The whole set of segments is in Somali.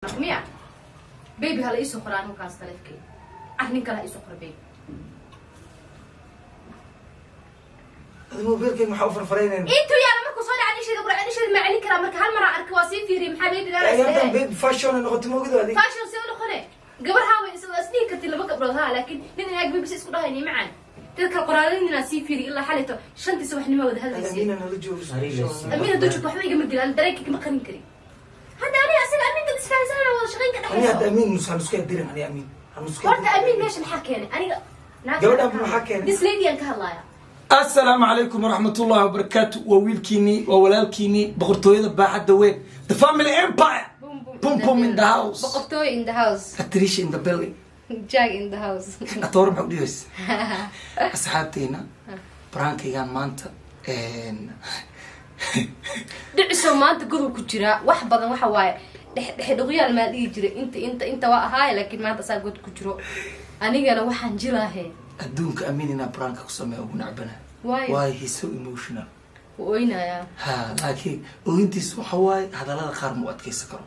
Miya baby, hala iisoo qora anigu kaas taleefkeyga, ar nin kale ha iisoo qora baby. Adi mobilkeyga maxaa u farfaraynayna? Intuu yaala markuu soo dhaca nisheeda qura nisheeda ma celin karaa. Marka hal maraa arka, waa sii fiiriyay. Maxaa baby? Ayaantan baby fashion ay noqotay, moogida adig. Fashion see u noqone? Gabar haa way isdhihi karti laba gabdhood haa, laakiin nin inaag baby si isku dhahayni macaan dad kale qoraaladinaa sii fiiriy ilaa xalito 5tii subaxnimo wada hadlaysay. Amiina nala joogo. Amiin hadduu joogto waxba igama gelin, dareenka kama qarin karin. Hadda aniga asaga amiin dad isfahansanana wada shaqayn ka Ani hadda dhexayso. Amiin nus hanuska dirin, ani amiin hanuska. Horta amiin meesha maxaa keenay aniga? Gabadhan maxaa keenay? This lady aan ka hadlaaya. Asalaamu calaykum waraxmatullahi wabarakaatu. Waa wiilkiinii, waa walaalkiinii, boqortooyada baaxadda weyn, the family empire, pum pum in the house. Boqortooy in the house. Patricia in the building. Jag in the house. Atoor maxaa udhigaysa asxaabteena prank-aygaan maanta? Dhiciso maanta godob ku jiraa wax badan waxa waaye dhexe dhuqyaal maa dhihi jiray inta waa ahaaye, laakiin maanta asaa god ku jiro, anigana waxaan jiraahe. Adduunka amiin inaa prank-a ku sameeya ugu nacbana. Waayo? Waayo, he's so emotional. Wuu oynayaa. Ha, laakiin ooyintiis waxa waaye hadallada qaar ma u adkeysan karo,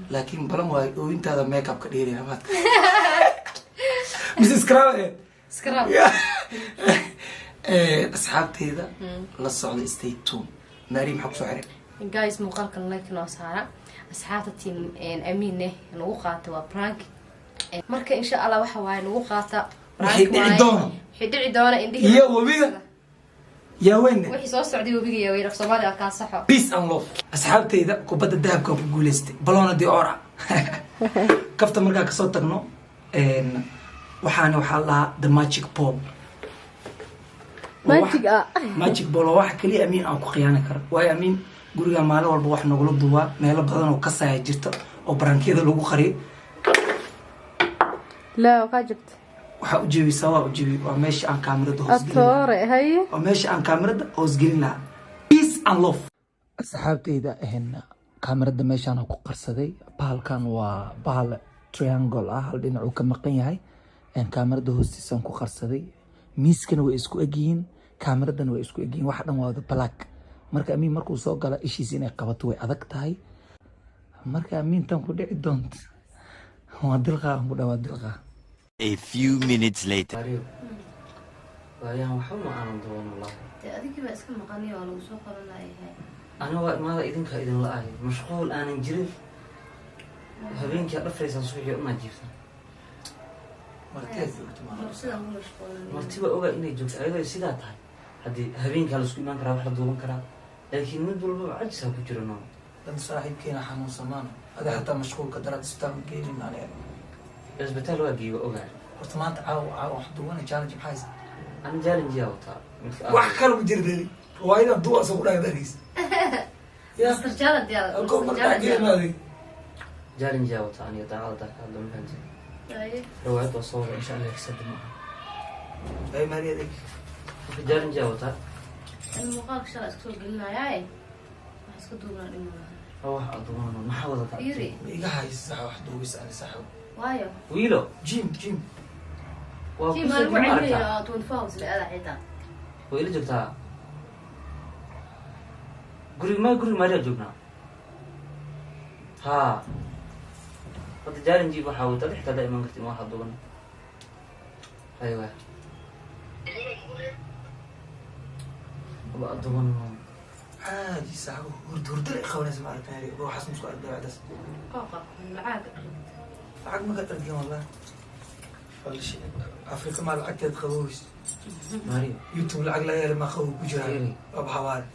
laakiin balan waayo ooyintaada makeup ka dheerayna maadka mise scrub. Scrub. Asxaabteeda la socda, stay tuned. Mari, maxaa kusoo xiray? Guys, muuqaalkan like noo saara. Asxaabta team amiinne nagu qaata, waa prank. Marka insha Allah waxa waaye nagu qaata. Waxay dhici doono. Waxay dhici doona indhihi iyo webiga yaa weyne. Wixii soo socday webiga yaa weyn, af Soomaaliya kaa saxo. Peace and love. Asxaabteyda, kubadda dahabka ku guuleystay, Ballon d'Or. Kafta markaa kasoo tagno, waxaana waxaa la dhahaa the magic ball. Magic ah. Magic ball waa waxa kaliya amiin aan ku khiyaani karo, waayo amiin guriga maalin walba wax nagula duubaa, meelo badan oo kasaya jirta oo prank-iyada lagu qariyo. La kaa jabta. Waxaa ujeebiysaa, waa ujeebi, waa meesha aan kaamirada hoosgelin lahaa. Atoore haye. Waa meesha aan kaamirada hoosgelin lahaa. Peace and love, asxaabteyda. Kaamirada meeshaan ku qarsaday. Bahalkan waa bahal triangle ah, hal dhinac uu ka maqan yahay. Kaamirada hoostiisaan ku qarsaday. Miiskana way isku egyihiin, kaamiradana way isku egyihiin, waxa dhan waa wada black. Marka amiin markuu soo gala ishiisa inay qabato way adag tahay. Marka amiin tan ku dhici doonto waa dilqaa, aan ku dhawaa dilqaa. A few minutes later. Mario, waayahan waxba ma aanan duwan wallahi. Dee adigii baa iska maqaniyo, waa lagu soo qaban layahay. Aniga waa imaada, idinka idin la-ahay, mashquul aanan jirin. Habeenkii aad dhafraysaan, subaxii unaa jiiftaan. Martiyaa joogto maanta. Sidaan ku mashquulin. Martiba ogaa inay joogto, ayadoo sidaa tahay haddii habeenkaa laisku imaan karaa, wax la duuban karaa, laakiin mid walbaba cajisaa ku jira noo. Dan saaxiibkeena xanuunsamaana, adi xataa mashquulka daraad isbitaal ma geenin aniga. Isbitaal waa geeyo, ogaa. Horta maanta caawa caawa wax duubana, challenge maxaa haysa? Ani challenge-yaa wataa midka. Wax kale ma jira deli, riwaayada duwa asoo ku dhahay dargiis. Master challenge yaa. Alko markaa geemaaday. Challenge-yaa wataa aniga, daacada daaka hadla, ma fahantin? Riwaayad waa soo wada insha Allah, kasadi ma aha. Ay Maria adeeg. Marka challenge-yaa wataa. Ani muuqaalka shalay iska soo gelinayaaye, wax iska duubnaa dhib malaha. Waa wax aad duubanano, maxaa wadataa? Fiiri. Ma iga haysa sax wax duubis ani saxo. Waayo? Wiilo. Jim jim. Waa kii kusoo maa lagu ma celinaya aragtaa? oo 24 hours la aada xitaa. Way ila joogtaa guriga, ma guriga Maria joognaa. Ha, hadda challenge waxaa wata xitaa hadaa iman kartin, waxaa duuban aywa waba duuban. Caadi saxo, hurd hurdada i qabanaysa ma aragta Maria, waxaas musku arag dabeecadaas. Qooqa lacag. Lacag ma ka targin wallah. Falshi Afrika maa lacagteed qaboweys. Maria. YouTube lacag laga helay maa qabow ku jiraa. Fiiri. Waaba xawaare.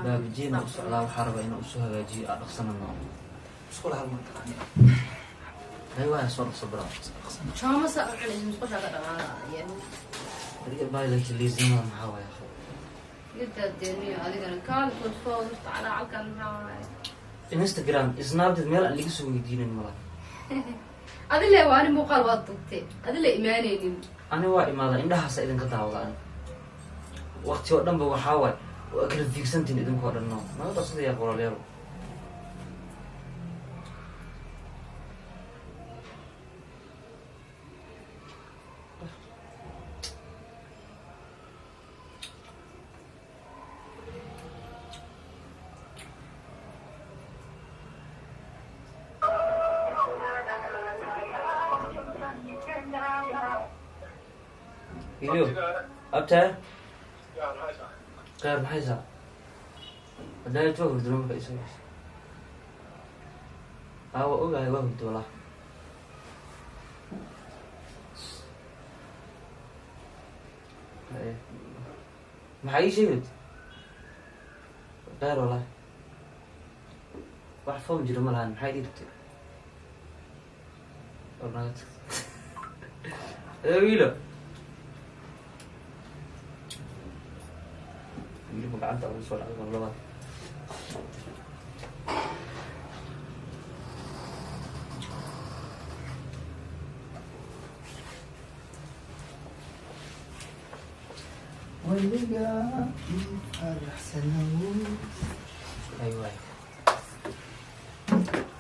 Baabijeena u socdaa, waxaa rabaa inaan usoo hagaajiyo, aa dhaqsanano. Isku hal mar taqaani. Aywa, soo dhaqso bro. Joomasa u cunaysa, musqushaa ka dhamaada. Adiga baay, laakiin liisinada maxaa waaya? Yadadeeniyo adigana kaan 24 hours calaa calkan maxaa waaye? Instagram, Snapchat, meel aan liga soo weydiinin mala. Adile waa ani muuqaal waad duubtee, adile imaanaynin. Ani waa imaada, indhahaasa idinka daawada. Ani waqti oo dhan ba waxaa waay waa kala fiigsantiin idinkoo dhan, no naga dhaqsada yaa walaalayaal. Wiilo, abtaa kheyr, maxaysaa? Haddaa waa hurdula marka isoo wacaysa. Aa, waa ogahay, waa hurdo walaa. Haye. Maxaa ii sheegay? Kheyr walaa, wax foom jiro ma lahan. Maxay dhigtay? War naga tag. Ee wiilo, wiilo ma gacanta ugu soo dhacday mar labaad? Weliga faraxsanow. Ay waay.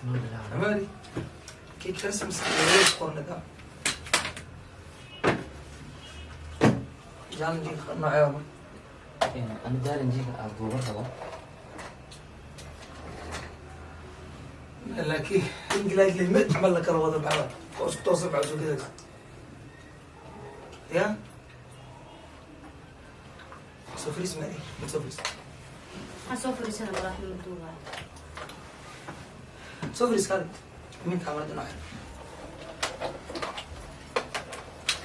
Noo bilaabo. Amari kii Christmas qornada challenge noocee ma? Ani challenge-ga aad duuba rabo. Laakiin ingiliis limid camal la kala wada baxda oo isku toosan baa soo gadaysa ya. Soo fariis Mari, soo fariis. Waxaan soo fariisana walaahi ma duubaayo. Soo fariis, kaali min kaamarada noo xir.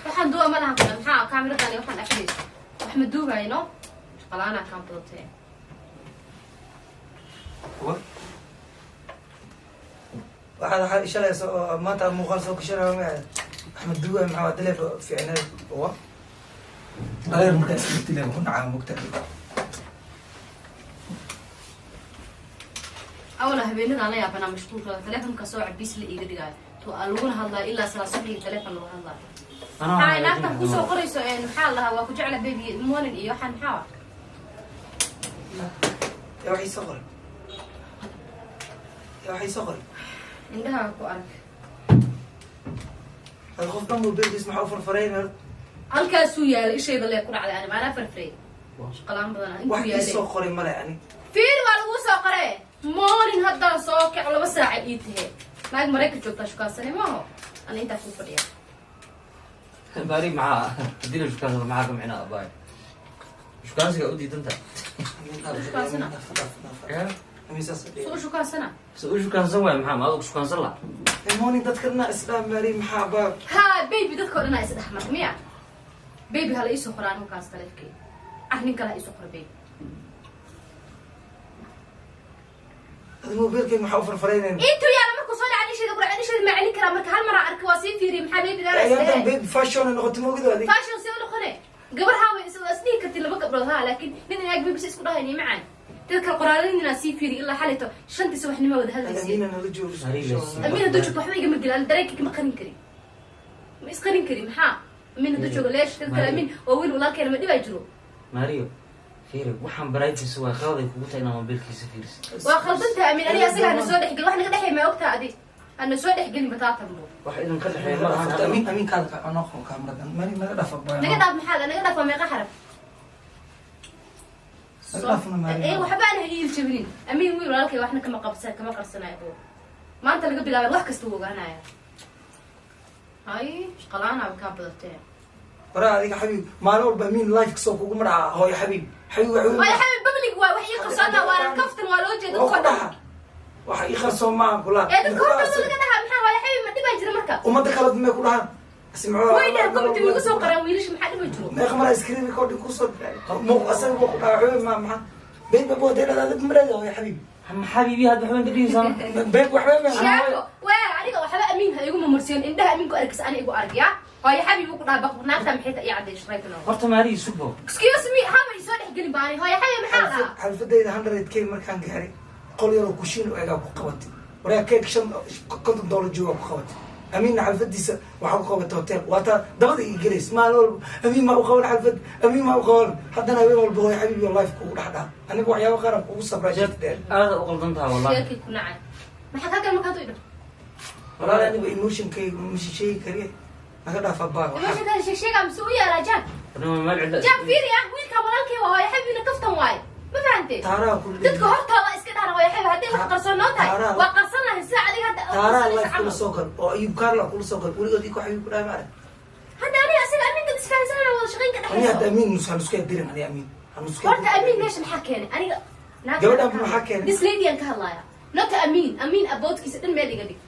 Waxaan duuba ma lahan kuda. Maxaa kaamiradani waxaan dhexdayso? Wax ma duubayo no, shaqalaanaa kaan badatee. Wa waxaad shalay soo maanta muuqaal soo gashanaya ma Axmed duuba? Maxaa waa daleef fiicneed wa adeer markaa iska tileeb ku dhacaa mugta. Awala habeenadaan la yaabanaa mashquulka telefonka soo cabiis la iiga dhigaayo to aa laguna hadlaayo ilaa salaa subaxii telefon lagu hadlaayo. Anaa Maxaa naagtan kusoo qorayso? Maxaa la dhahaa? Waa ku jecla baby morning iyo waxaan maxaa wa? Yaa waxay soo qoray? Yaa waxay soo qoray? Indhaha ku arag. Hada qof dhan mobilkiis maxaa u farfarayna? Halkaasuu yaalay, ishayda lee ku dhacday. Ani maanaa farfarey, shaqalaan badan Wax intuu ii yaalay. soo qoray male ani. Fiiri, waa laguu soo qoree. Morning haddaan soo kaco 2 saaca ii tahe. Naag Maraykan joogtaa shukaansanay maaho, ana intaa kuu fadhiya. Baari, maxaa hadii la shukaansado maxaa ka micnaa? Abaay, shukaansiga u diidan tahay? Shukaansana. Soo shukaansana. Se u shukaansan waay? Maxaa ma adigu shukaansan laha? Morning dadka dhana isdhaaf Mari, maxaa baa? Ha baby, dadka o dhan aa isdhex marka miya? Baby hala iisoo qora anigu kaas taleefkay ah, nin kale ha iisoo qora baby. Hada mobilkayga maxaa u farfaraynayna? Intuu yaala markuu soo dhaca ishayda ku dhaca, ishayda ma celin karaa. Marka hal maraa arka, waa sii fiiriyay. Maxaa baby daan Ayaantan baby fashion ay noqotay, moogida adig. Fashion see u noqone? Gabar haa way isdhihi karti laba gabdhood haa, laakiin nin inaag baby si isku dhahayni macaan. Dad kale qoraaladinaa sii fiiriy ilaa xalito 5-tii subaxnimo wada hadlaysay. Amiina nala joogo. Amiin hadduu joogto waxba igama gelin. Ani dareenkayga ma qarin kari, ma isqarin kari. Maxaa amiin hadduu joogo leesh? Dad kale amiin waa wiil walaalkeena, ma dhibaa jiro? Mario, fiiri, waxaan privacy waa qaladay kugu tahay inaa mobilkiisa fiirisid. Waa khaldantahay amiin. Aniga asaga hana soo dhexgelin. Wax naga dhexey ma ogtaha? Adi hana soo dhexgelin bataatanbo. Wax idin ka dhexeeya ma lahan. Amiin, amiin, kaada ka noo qabo kaamiradan Mari, naga dhafa boy. Naga dhaaf maxaa? Naga dhaaf waa meeqa xaraf? Naga dhaafna Mari. Ee waxba aan iil jabinin. Amiin wiil walaalkay waxna kama qabsan, kama qarsanayo bo. Maanta laga bilaabay wax kasta wuu ogaanaya. Hay, shaqalaanaaba kaa badatee. Waraa adiga xabiib, maalin walba amiin live kasoo kuguma dhaca hooyo xabiib, xabiib wax. Waayo xabiib public waay, wax ii qarsoona waa kaftan, waa loo jeeda Waa ku dadka dhan. Dhaha waxa ii qarsoon maaha kula. Ee dadka hortooda laga dhahaa maxaa? Waayo xabiib, ma dhibaa jira marka? Ummadda kale may ku dhahaan simco. Way dhaha, comment igu soo qoraan wiilasha. Maxaa dhiba jiro? Meeqa mara screen recording kusoo muuq asaga buu ku dhaca ma maxaa been ba boo deena dad mareeda hooyo xabiib. Maxaa bibi hadda waxbaan ka dhigaysaa marka? Been waxba ma. Sheeko waa aniga waxba amiin ha igu mamarsiin. Indhaha amiin ku arkis, ani igu arag ya. Hooyo xabiib uu ku dhaha baq naagta maxay ta ii cadday shraytano. Horta Maari, subo. Excuse me, haba isoo dhex gelin baani. Hooyo xabiib maxaa la dhahaa? Xalfadayda 100K markaan gaaray, qol yaroo kushiin u egaa ku qabatay. Waraa keeg $50 joogaa ku qabatay. Amiinna xalfadiisa waxaa ku qabatay hotel. Waa taa dabada ii gelaysa maalin walba. Amiin maa u qaban xalfad, amiin maa u qaban. Haddana habeen walba hooyo xabiib iyo life kugu dhex dhaha. Aniga waxyaaba qaar aan kugu sabraa jid dheer. Aada u qaldan taha wallahi. Sheekay ku nacay. Maxaa kaa kale markaad u idho? Walaal, aniga emotionkayga ma sheegi kariye, naga dhaafa baa. Emotion kale sheeg sheegaa mise u yeelaa jaag? Warnima meel cidla. Jaag fiiri ah, wiilkaa walaalkay waa hooyo xabiibna kaftan waaye, ma fahantee? Taaraha ku Dadka hortooda iska dhahna hooyo xabiib. Hadday wax qarsoon noo tahay Taaraha- waa qarsan lahayn sida adiga hadda taaraha qarsanaysa life kula camal. soo gal oo Ayub Kaarla kula soo gal weligood iko xabiib ku dhahay ma arag. Hadda aniga asaga aminka isfahansanana wada shaqayn ka Ani hadda dhexayso. Amiin nus hanusku dirin, ani Amiin hanusku. Horta Amiin meesha maxaa keenay aniga? Gabadhan maxaa keenay? This lady aan ka hadlaaya, not Amiin. Amiin aboodkiisa dhan meel iga dhig.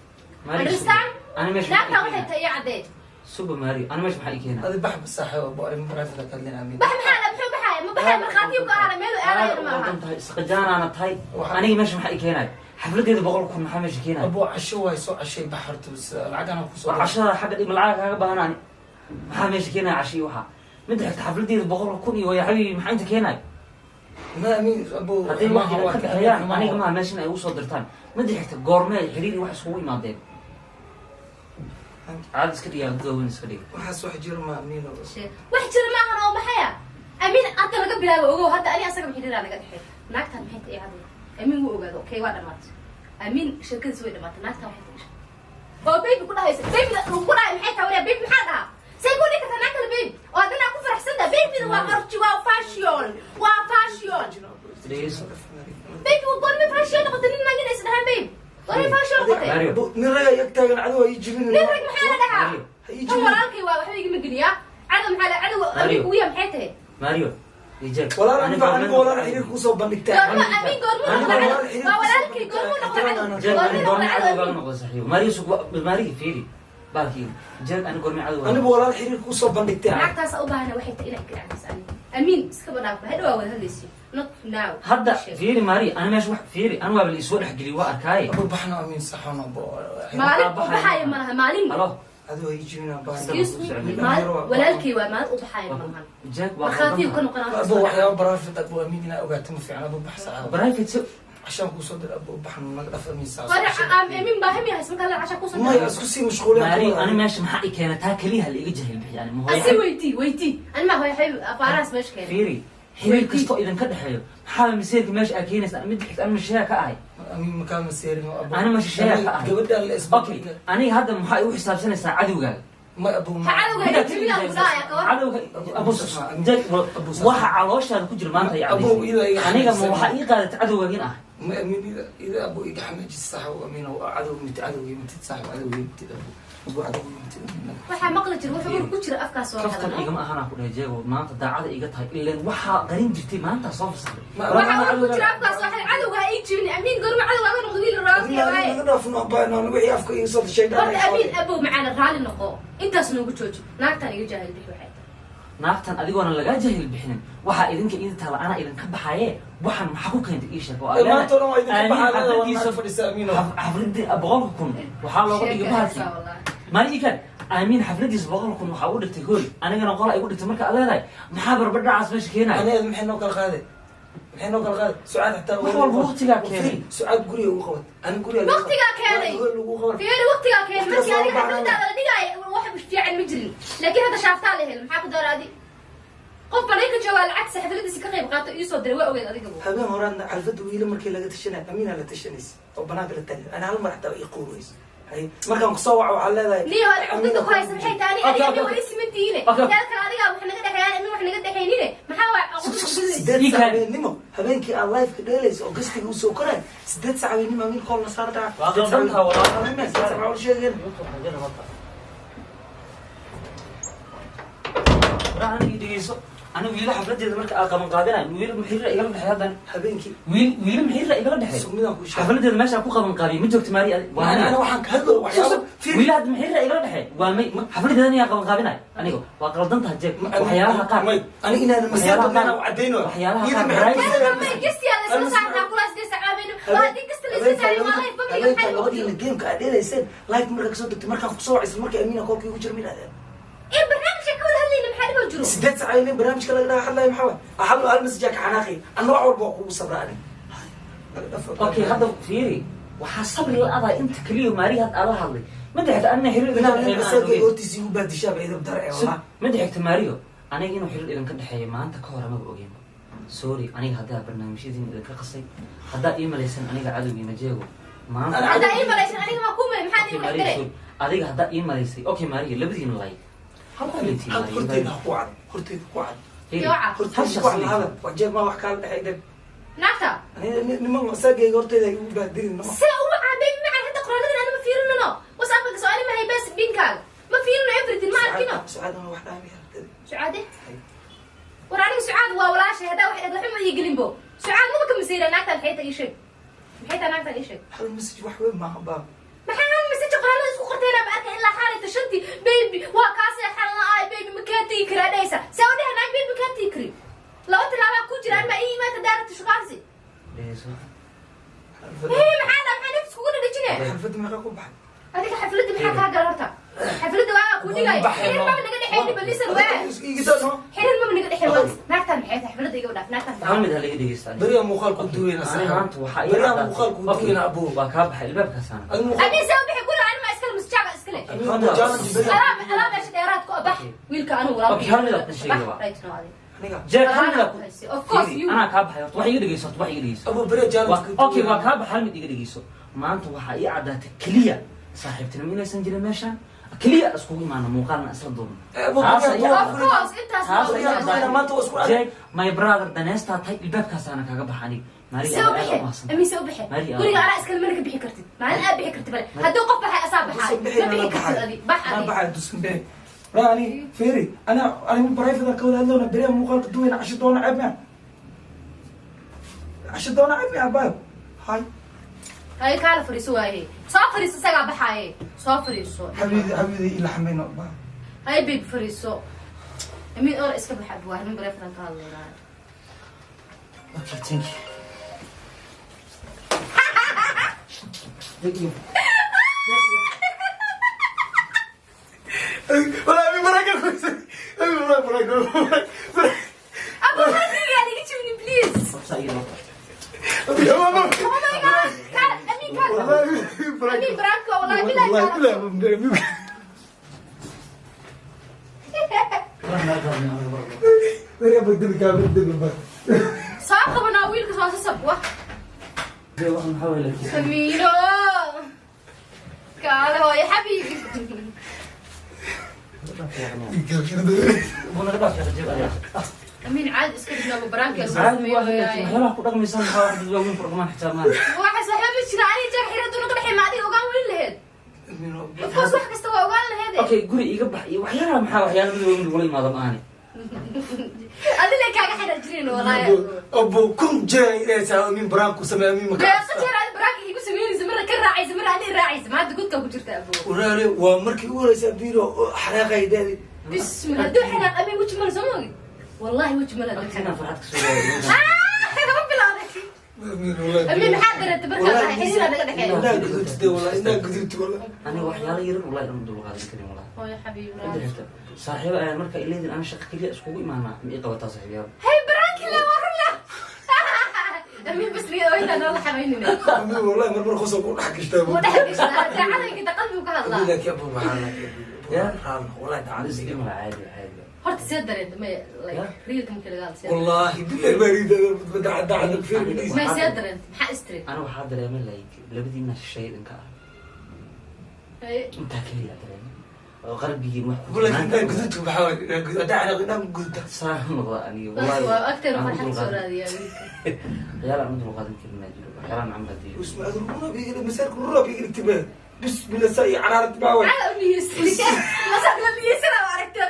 Mario, Understand? ani meesha Naagtan maxaa ii waxay keenay? tahay iyo caddeed. Suba Mario, ani meesha maxaa ii keenay? Adi bax saaxiib, bo arrin private ka hadlin, Amiin. Bax maxaa la muxuu baxaaya? Ma baxaya, markhaatiyu ka ahaana meel aadayana ma aha. Qaldan tahay, isqajaanaana tahay. Aniga meesha maxaa ii keenay? Xafladeeda 100,000 maxaa meesha keenay? Abo, casho waay, soo cashay, bax horta bas, lacag anaa kusoo War cashada xagga dhig, lacag kaaga baahan ani. Maxaa meesha keenaya cashi? Waxaa midda xigta xafladeeda 100,000 iyo waya xabiibi, maxaa inta keenay? Ma Amiin, abo. Haddii wax ka dhexeeyaan aniga maha meeshan ay ugu soo dirtaan. Midda xigta, goormee xiriir iyo wax iskugu imaadeen? Caad iska dhigaa, gudaweyn iska dhiga. Waxaas wax jiro ma, Amiin. Wax jira ma ahan oo maxaya? Amiin hadda laga bilaabo ogow, hadda ani asaga xiriiraa naga dhexeey. Naagtan maxay tahay caddeed? Amiin wuu ogaado. Okay, waa dhamaatay. Amiin sheekadiis way dhamaatay. Naagtan waxay tahay oo baby ku dhahaysa, baby lagu ku dhahay maxay tahay? Wariya, baby maxaa dhahaa? Say ku dhihi kartaa naag kale baby oo haddana ku faraxsanta? Babyda waa arji, waa fashion, waa fashion. Dhegeyso. Baby waa goorma fashion noqotay? Nin naag inay isdhahaan baby goorma fashion noqotay? Mario. Abo, nin raga ag taagan, cadow ha ii jibin. Nin rag maxaa la dhahaa? Mario. Ha ii Kan jibin. walaalkay waa waxba igama geliyaa. Cadow maxaa la cadow Mario. amiin kugu yaha maxay tahay? Mario, ijeeg. Walaal, aniga aniga walaal xiriir kusoo bandhigtaa. Goorma Amiin goormuu noqda cadow? Waa walaalkay, goormuu noqda cadow? Jeeg, ani Goormuu goormee noqda cadow cadow? kaaga noqda saaxiibo? Mario sug, Mario fiiri baalkii jeeg, ani goormee cadow kaaga Anigu walaal xiriir kusoo bandhigtaa. Lacagtaas u baahana waxay tahay inay garacdiis ani Amiin iskaba dhaafba, hadhow waa wada hadlaysi, not now. Hadda fiiri Mario, ani meesha wax fiiri, ani waaba la isoo dhexgeliy, waa arkaaye. Abo, baxna Amiin, saxoon abo. Maalin u baxaayo malaha, maalin. Halo. Cadow ha ii jibin, abo. Excuse me, maalin walaalkay waa maalin u baxaayo malahan. Jeeg, waa Markhaatiyu ka noqonaa. Abo, waxyaaba private, abo, Amiin inaa ogaato ma fiican. Abo, bax saxa. Private Cashaan kusoo dir, abo, baxna naga dhaf, Amiin, saas. Amiin baa hami hays markaa la casha kusoo Maya, isku sii mashquulin. Mario, ani meesha maxaa i keenay? Taa keliya la iga jahil bixi yani ma Asi hooyo. Weydii, weydii, ani maa hooyo xabiib afaarahaas meesha keenay. Fiiri, xiriir kastoo idinka dhexeeyo maxaa maseerka meesha aa keenaysa? Mid xigta, ani mashisheeya ka ahay. Amiin, makaa maseerin, abo. Ani mashisheeya ka ahay. Gabadha la Okay, isbandhigta. Aniga hadda maxaa igu xisaabsanaysaa cadowgaaga? Ma abo, ma Ha cadowga ha jibinaa ku dhahaya ka war. Cadowga abu jeeg, waxa calooshaada ku jira maanta ay Abu, ida iga cadaysay aniga ma xanaaqsan. Waxaa ii qaadatay cadowgaaga in ah. Ma Amiin, ida ida abo iga xanaajis sax, Amiin, oo cadow mid, cadowgii mitid saaxib, cadowgii mitid, abo, abo, cadowgii mitid, Amiin. Waxaa maqli jira wuxuu ur ku jira afkaas soo Kaftan hadalno. Igama ahanaa ku dhahay jeego, maanta daacada iga tahay ileen waxaa qarin jirtay maanta soo fasaxday. Waxa ur ku jira afkaas soo hadal. Cadowga ha ii jibin. Amiin goorma cadowgaaga noqdo? Wiil raasi waaye. Naga dhaafno, abo, wixii afka iga soo dashay. Horta Amiin abow macaana raali noqo, intaas noogu jooji. Naagtaan iga jaahil bixi waxay tahay. Naagtan adigoona lagaa jahil bixinin, waxaa idinka idin taala, anaa idinka baxaye. Waxaan maxaa ku keentay? Ii sheeg oo aad Maanta oo dhan waa idinka Amiin baxaa, leedahay, waa xafladiisa- naag fadhisa, Amiin. Xafladii 100,000 waxaa looga dhigay bahalkii. Sheekaysaa wallahi. Maalin ikan Amiin xafladiisa 100,000 waxaa u dhigtay hool, anigana qola igu dhigtay. Marka aad leedahay maxaa barbadhacaas meesha keenaya? Aniga maxay noo kala qaaday? Maxay noo kala qaaday? Sucaad xataa Wax walba waqtigaa keenay. Sucaad guriga ugu qabat, ani guriga lagu qabat. Waqtigaa keenay. Hool lagu qaban. Fiiri, waqtigaa keenay markii Waqtigaas adiga waa u baahnaa. xafladaada la dhigaayo wax fiican ma jirin, laakiin hadda shaaftaa la hel. Maxaa ku dara adi? Qof banayka joogaa lacagta xafladiisa ka qayb qaato iisoo diray, waa ogeed adiga bu. Habeen horaadna xalfadda wiila markii laga tashanay Amiinaa la tashanaysa oo banaanka la taagan. Ani hal mar xataa ii quurweyso. Hay, markaan kusoo waco waxaa leedahay Niyo hore cugdada ku haysa maxay tahay? Okay, Ani okay, ani waa isimantihiine. Okay. Taada kale adigaa wax naga dhexeeyaan, amin wax naga dhexeynine, maxaa waa cugdada ku gudaysa? 8 Ii sac keen. habeenimo, habeenkii aad live-ka dheelaysa oo gastiga usoo koray, 8 sac habeenimo Amiin kool na saar dhaca. Waa qaldantaha, walaal. 8 sac waxaa u sheegeen. Aniga dhegeyso, aniga wiila xafladeeda marka aa qaban qaadinayo, wiil muxiira igala dhexey haddana. Habeenkii. Wiil wiila muxiira igala dhexey. Sugmidaan kuu sheegay. Xafladeeda meeshaa ku qaban qaabiy ma joogto Maari adi waa Ana aniga. waxaan ka hadlo waxyaabo fiir. Wiila hadda muxiira igala dhexey waa may xafladeeda anigaa qaban qaabinayo aniga. Waa qaldan tahay jeeg, waxyaalaha qaar May, ani inaan maseer Waxyaalaha badnaan qaar- u cadayno. waxyaalaha Iyada qaar maxay ku right. maseeraan? May gastiyaa la isla saartaa kulaas dee sacaabeyno waa haddii gasta la isla saaray waa life family. Habeenka maxaa lagu labadiina jiro? gameka aad dheelayseen live markaa kasoo degtay, markaan kusoo wacaysa, markii Amiina koolka igu jira ma idhahdeen? Ee barnaamijka ka wada hadlayna maxaa dhiboo jiro? 8 sac ayna barnaamijka laga dhaha hadlayo. Maxaa waay? Hal hal message ka xanaaqay, anna wax walba waa kugu sabra ani. Okay, hadda fiiri, waxaa sabri la adaa inta keliya Maari had aan la hadlay. Midda xigta, anina xiriir idinka Inaan dhexeeyo ma aan asaga ogeyn. hortiisa igu baadishaa idab dare wallah. Midda xigta Mario, aniga inuu xiriir idinka dhexeeyo maanta ka hor amaba ogeyn. Sorry, aniga haddaa barnaamijyadiin idinka qasay, haddaa ii malaysan aniga cadowgiina jeego maanta. Haddaa ii malaysan aniga maa kuu malay? Maxaa Okay, ii Mario, malay? sorry. Adiga haddaa ii malaysay, okay Mario, labadiina lay hal qof leetiin. Hal Mario, horteeda ha ku cad, horteeda ku cad. Fiiri, Yooca. hal Horteeda ku shakhs cad leetiin. hadal wax jeeg maa wax kaala dhexay dheg. Naagta. Ani niman asaagayga horteeda igu baadirin nama. See ugu caabay macaan hadda qoraaladan ana ma fiirinano. WhatsAppka soo ani ma hay bas binkaaga ma fiirino, everything ma arkino. Sucaad ana wax dhaamiya. Sucaade, war aniga Sucaad waa walaashay. Haddaa wax waxba ma ii gelinbo. Sucaad maba ka masiira. Naagtaan maxay tahay? Ii sheeg, maxay tahay naagtaan? Ii sheeg. Hal message wax weyn maaha baa. Maxaa hal message? Qoraalada isku qorteena ma arkay ilaa xaalayta shantii. "Baby, waa kaasee xal la-aay, baby, ma kaa tegi karaa?" dhahaysa. See u dhahay naag "baby, ma kaa tegi kari"? Laba tilaabaa ku jira ma ii imaata daarata shukaansi. Dhegeyso. Hee, maxaa dha? Maxaa nafis kugu dhadhajine? Xalfadda meeqa ku baxay? Adiga xafladda maxaa kaa gala horta? Xafladda waa ku dhigay. Xiriir maba naga dhexeyni. Bal listen, waa xiriir maba naga dhexeyn. Waa naagtaan maxay tahay? Xafladda iga dhaaf naagtaan. Hal mid ha laga dhegeysta aniga. Beriyaa muuqaal ku duweyna. Aniga maanta waxaa ii Beriyaa caddaatay. muuqaal ku Okay, duweyna, abo. Waa kaa baxay albaabkaasaana. Adiga muuqaal. Amiin, see u bixi guriga? Anima iskale, masjaaga iskale. Challenge beriyaa. Alaa meesha dheeraad ku abax wiilka anu walaalkay. Okay, hal mid aad sheegay waa. Right now, adiga. Aniga. Jack, hal mid aad ku Of course you. Anaa kaa baxay horta. Wax iga dhegeyso horta, wax iga dhegeyso. Abo, beriyaa challenge ku. Okay, waa kaa baxay. Hal mid iga dhegeyso. Maanta waxaa ii caddaatay keliya saaxiibtinimo inaysan jirin meeshaan. Keliya iskugu imaana muuqaalna isla duubno. Abo, Taas beriyaa ayaa- Of course, intaas. Taas waa ayaa ogaatay. duweyna, maanta waa isku Jack, my brother, daneestaa tahay. Ilbaabkaasaana kaaga baxa aniga. Maria, See u aad bixi? u mahadsan. Amiin, see u bixi? Maria. Guriga anaa iskale, mana ka bixi kartid. Maalin aad bixi kartid bale. Haddii qof baxay, asaa baxaay. Ma bixi kartid adi. Bax adi. Baxay dusan bixi. Ani feeri, ana ani private ka wada hadlowna. Beriyaa muuqaalka duweyna. Casho doona ceeb mea? Casho doona ceeb mea, abayo? Hay. Hay, kaala fariiso waaye. Soo fariiso, isagaa baxaaye, soo fariiso. Xabiidi, xabiidi, ila xamayno abayo. Hay babe, fariiso. Amiin, ora iska baxa buwaa nin private ka hadlaynaa. Okay, thank you. Thank you. Wala abi baraka kuysay. Abi baraka, baraka. Abu, qalbiga iga jibinin, please. Horta ii horta. Oh my God, kaala Amiin, kaala. Amiin, baraka wallahi billahi, kaala. Soo qabanaa wiilka, soo sasab wax. Waxaa weeye laakiin- Samiiro, kaala hooyo, xabiibi. Buu naga dhaaf jeeb adiga. Amiin, caadi iska dhignaaba baraanka. Caadi waa laakiin waxyaalaha ku dhaqmaysan maxaa wax dad waaweyn ku dhaqmaan xitaa maanta. Waxa saaxiib jira ani jeeg xiriir dunu ka dhexey, ma adiga ogaan weyn laheed? Of course, wax kasta waa ogaan laheed. Okay, guri iga bax iyo waxyaalaha maxaa waxyaala dad waaweyn lagula imaado ma ahani. Adile kaaga xidhan jirin walaahi. Abo, kun jeer inaysaa min baraan ku sameeya min maka. Meeqa jeer aad baraanka igu sameynaysa? Marna ka raacaysa, marna ani raacaysa. Maanta godka ku jirta, abo. Walaale, waa markii ugu horeysa biro xanaaqay daadi. Bismillah, hadduu xanaaq Amiin weji male, soo ma ogid? Wallahi weji male hadduu Agtiinaan xanaaq. farxad ka soo waayay. Ah, ma bilowday Amiin? Maxaa dareentay markaa tahay xiriiraa naga dhexeeya? Inaa gudubtide wallahi, inaa gudubti wallahi. Aniga waxyaala yaran wallahi dhan dul qaadan karin wallahi. Hooyo, xabiibi. Inta xigta saaxiibo ayaan marka ileedin ana shaqo keliya iskugu imaanaa ma ii qabataa saaxiibayaal. Hay, baraanki le waa run la Amiin, bas liga ooyintaa noola xamaynina. Amiin, wallahi marmar qosol ku dhex gashtaa. Wuu dhex gashaa daacadayka, qalbigu ka hadlaa. Laakiin abu maxaa Ya. raal wallahi daacad. Is dhima, caadi caadi. Horta see dareentay may like Yeah. realka markii laga hadlo see Wallahi billahi barida daacad daacad fiir. may see dareentay? Maxaa istiri? Aniga waxaa dareemay like labadiina shisheeye idinka ah. Intaa keliya dareemay oo qalbigiin wax ku Wallahi inaa gudubtu maxaa waay daacad inaa gudubta. Saa noqda aniga. Bas Wallahi waa agteena aan u farxad soo dulqaadan- raadiyaa wiilka. Waxyaala aan u dulqaadan karin maa jiro, waxyaalaha macamul hadii اسمع ربنا بيجي مسار كله بيجي انتباه بسم الله ساي عرارة باوي. Cala u niyeysan masaad la niyeysana waa aragta.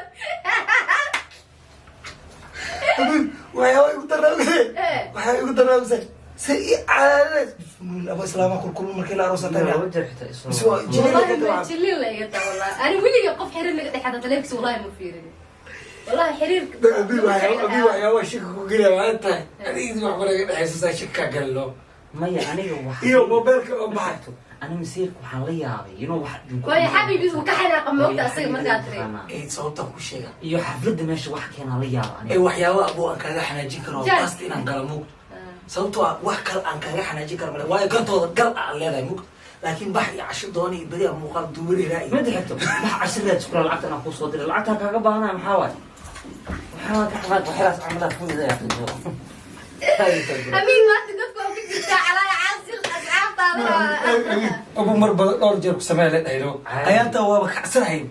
Waxyaa igu daraawse. Eh. Waxyaa igu daraawse say caraarada بسم الله. أبو إسلام كل كل markii la aroosatay. Laba jeer xitaa isoo Is waa jilin. Wallahi ma jilin la iga taa. Wallahi ani weliga qof xiriir naga dhexaada taleefkiisa wallahi ma fiirin. Wallahi xiriir. Abi waxyaa, abi waxyaa shika ku geliya waa tahay adiga wax kale ka dhaxaysa saa shika gallo. Maya, aniga wax Iyo mobilka oo baxay. Ani masiirka waxaan la yaabay inuu wax Waayo xabiibi, wuu ka xanaaqa moogta asaga markaa tiri. Ee, sababta ku sheega. Iyo xafladda meesha wax keenaa la yaaba Ee, aniga. waxyaaba abu aan kaaga xanaajin karo Jack. taasta inaan galo mugto, sababtoo ah wax kale aan kaaga xanaajin karo male, waayo gartooda gal aan leedahay mugto, laakiin bax iyo casho doona iyo beriya muuqaal duubanayna iyo Mida xigto, wax cashir raad iskula lacagta anaa kuu soo diray, lacagtaa kaaga baahanaya. Maxaa waay? Waxaa ka xanaaq waxyaalaas camalaha ku mida yaa qiimo. Amiin, maanta godka waa ku jirtaa calaa caasil asxaabtaada. Abu mar badan dhowr jeer ku samee la dhahayno ayaantaa waaba kacsanahayn.